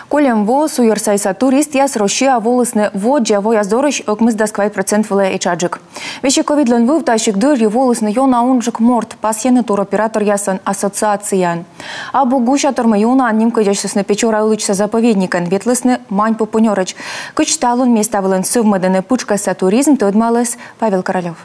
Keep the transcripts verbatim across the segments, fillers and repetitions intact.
Кольӧм во суйӧрсайса туристъяс Россияӧ волісны воддза вояс дорысь ӧкмысдас квайт процент вылӧ этшаджык. Весиг ковидлӧн вывтасиг дырйи волісны ёна унджык морт, пасйӧны туроператоръяслӧн ассоциацияын. Абу гусятор, мый унаӧн нимкодясисны Печора-Ылыдзса заповедникӧн, ветлісны Маньпупунёрӧдз. Кыдз талун места вылын сӧвмӧдӧны пытшкӧсса туризм, тӧдмаліс Павел Королёв.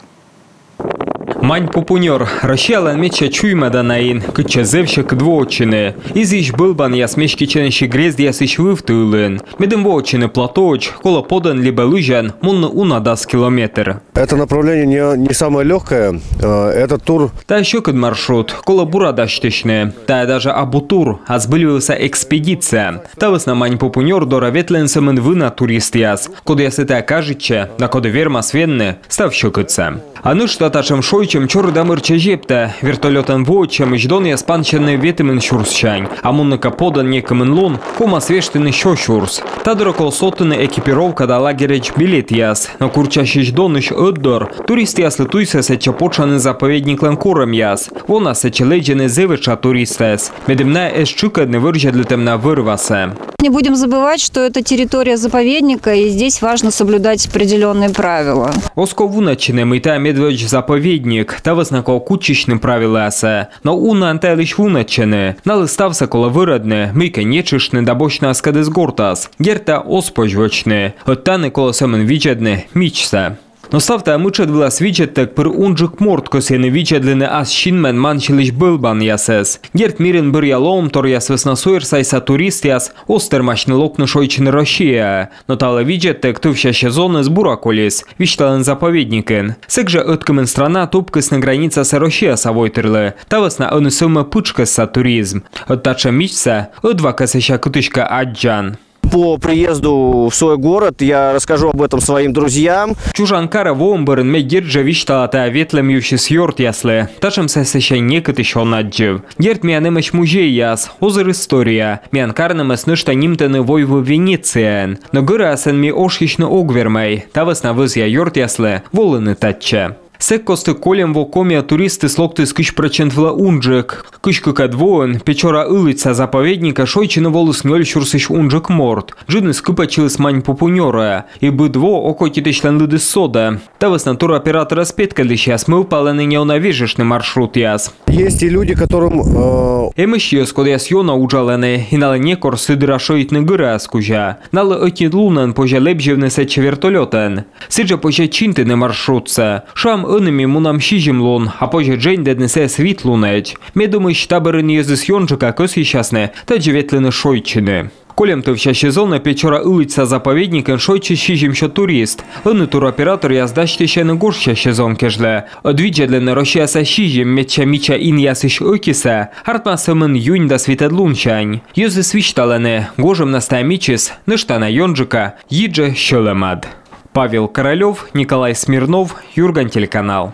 Маньпупунёр — Россиялӧн медся чуймӧдана ин, кытчӧ зэв сьӧкыд воӧдчыны. Изйысь бӧлбанъяс меститчӧны сикт-грездъясысь вывті ылын. Медым воӧдчыны платоӧдз, колӧ подӧн либӧ лызьӧн мунны уна дас километр. Это направление не, не самое лёгкое. Э, этот тур... Тайӧ сьӧкыд маршрут, колӧ бура дасьтысьны. Тайӧ даже абу тур, а збыльвывса экспедиция. Та вӧсна Маньпупунёр дорӧ ветлӧны сӧмын вына туристъяс, кодъяслы тайӧ кажитчӧ да коді вермас венны став сьӧкыдсӧ. А нӧшта татшӧм шойччӧм чорыда мырччӧ зептӧ. Вертолётӧн воӧдчӧмысь донъяс пансьӧны ветымын сюрссянь, а мунны кӧ подӧн некымын лун, ковмас вештыны сё сюрс. Та дорӧ колӧ содтыны экипировка да лагерӧдз билетъяс. Но курччасьысь донысь ӧтдор туристъяслы туйсӧ сэтчӧ потшӧны заповедниклӧн корӧмъяс. Вонас сэтчӧ лэдзӧны зэв этша туристӧс, медым найӧ эз тшыкӧдны вӧрзьӧдлытӧм на вӧр-васӧ. Не будем забывать, что это территория заповедника, и здесь важно соблюдать определённые правила. Оз ков вунӧдчыны, мый тайӧ медводз заповедник, та вӧсна колӧ кутчысьны правилӧясӧ. Но унаӧн та йылысь вунӧдчӧны. Налы ставсӧ колӧ вӧрӧдны, мыйкӧ нетшыштны да босьтны аскӧдыс гортас. Дерт, тайӧ оз позь вӧчны. Ӧд тані колӧ сӧмын видзӧдны мичсӧ. Но став тайӧ мытшӧд вылас видзӧдтӧг пыр унджык морт кӧсйӧны видзӧдлыны ас синмӧн мансилысь бӧлбанъясӧс. Дерт, мирын бӧръя лоӧмторъяс вӧсна суйӧрсайса туристъяс оз тэрмасьны локны шойччыны Россияӧ. Но та вылӧ видзӧдтӧг тӧвся сезоныс бура колис, висьталӧны заповедникын. Сэк жӧ ӧткымын страна тупкисны границасӧ Россияса войтырлы. Та вӧсна ӧні сӧвмӧ пытшкӧсса туризм. Ӧд татшӧм мичсӧ ӧдва кӧ сэсся кытыськӧ аддзан. По приезду в свой город я расскажу об этом своим друзьям. Чужан карӧ воӧм бӧрын ме дерт жӧ висьтала тайӧ ветлӧм йывсьыс ёртъяслы. Татшӧмсӧ сэсся некытысь он аддзыв. Дерт, миян эмӧсь музейяс, озыр история. Миян карнымӧс нӧшта нимтӧны войвыв Венецияӧн. Но гӧраясӧн ми ошйысьны ог вермӧй. Та вӧсна вӧзъя ёртъяслы волыны татчӧ. Сэк кості кольӧм во Комиӧ туристыс локтіс кызь прӧчент вылӧ унджык. Кызь кыкӧд воын Печора-Ылыдзса заповедникӧ шойччыны воліс нёль сюрсысь унджык морт. Джынйыс кыпӧдчыліс Маньпупунёрӧ. И быд во окотитысьлӧн лыдыс содӧ. Та вӧсна туроператоръяс петкӧдлысьяс мӧвпалӧны неуна вежыштны маршрутъяс. Есть и люди, которым, э... Эмӧсь йӧз, кодъяс ёна уджалӧны, и налы некор сы дыра шӧйтны гӧраяс кузя. Налы ӧти лунӧн позьӧ лэбзьывны сэтчӧ вертолётӧн. Сідзжӧ позьӧ чинтыны маршрутсӧ. Шуам, ӧні ми мунам сизим лун, а позьӧ дженьдӧдны сійӧс вит лунӧдз. Ме думысь, та бӧрын йӧзыс ёнджыка кӧсйысясны тадзи ветлыны шойччыны. Кольӧм тӧвся сезонӧ Печора-Ылыдзса заповедникын шойччис сизимсё турист. Ӧні туроператоръяс дасьтысьӧны гожся сезон кежлӧ. Ӧд видзӧдлӧны Россияса сизим медся мича инъясысь ӧтисӧ, артмас сӧмын юнь дас витӧд лунсянь. Йӧзыс висьталӧны, гожӧмнас тайӧ мичыс нӧшта на ёнджыка йиджӧ сьӧлӧмад. Павел Королёв, Николай Смирнов, «Юрган» телеканал.